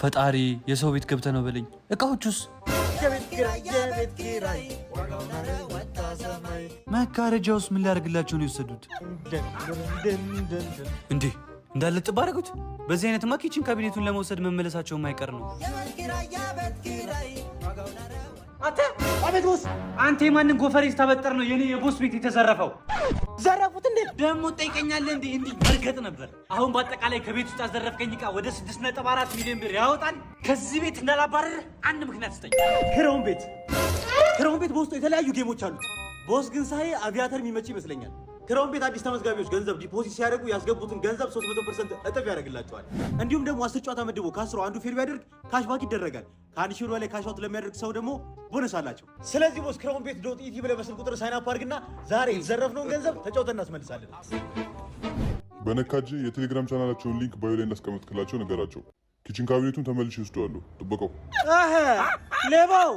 ፈጣሪ የሰው ቤት ገብተ ነው በለኝ። እቃዎቹስ? መጋረጃውስ ምን ሊያደርግላቸው ነው የወሰዱት? እንዴ፣ እንዳለ ጥብ አደረጉት። በዚህ አይነትማ kitchen cabinet ኡን ለመውሰድ መመለሳቸው የማይቀር ነው። አንተ! አቤት boss። አንተ የማንን ጎፈሬ ስታበጠር ነው የኔ የ boss ቤት የተዘረፈው? ዘረፉት እንዴ? ደግሞ ጠይቀኛለህ እንዴ? እንዲህ መርገጥ ነበር። አሁን በአጠቃላይ ከቤት ውስጥ ያዘረፍከኝ እቃ ወደ 6.4 ሚሊዮን ብር ያወጣል። ከዚህ ቤት እንዳላባረር አንድ ምክንያት ስጠኝ። ክራውን ቤት፣ ክራውን ቤት በውስጡ የተለያዩ game ኦች አሉት። Boss ግን ሳይ Aviator የሚመች ይመስለኛል። ክራውን ቤት አዲስ ተመዝጋቢዎች ገንዘብ deposit ሲያደርጉ ያስገቡትን ገንዘብ 300% እጥፍ ያደርግላቸዋል። እንዲሁም ደግሞ 10 ጨዋታ መድቦ ከ10ሩ አንዱ fail ቢያደርግ cashback ይደረጋል። ከ1000 ብር በላይ cash out ለሚያደርግ ሰው ደግሞ ቦነስ አላቸው። ስለዚህ boss፣ ክራውን ቤት.et ብለህ በስልክ ቁጥር sign up አድርግና ዛሬ የተዘረፍነውን ገንዘብ ተጫውተን እናስመልሳለን። በነካጄ የቴሌግራም ቻናላቸውን link bio ላይ እንዳስቀመጥክላቸው ነገራቸው። Kitchen cabinet ኡን ተመልሼ ወስደዋለሁ። ጥበቃው ሌባው።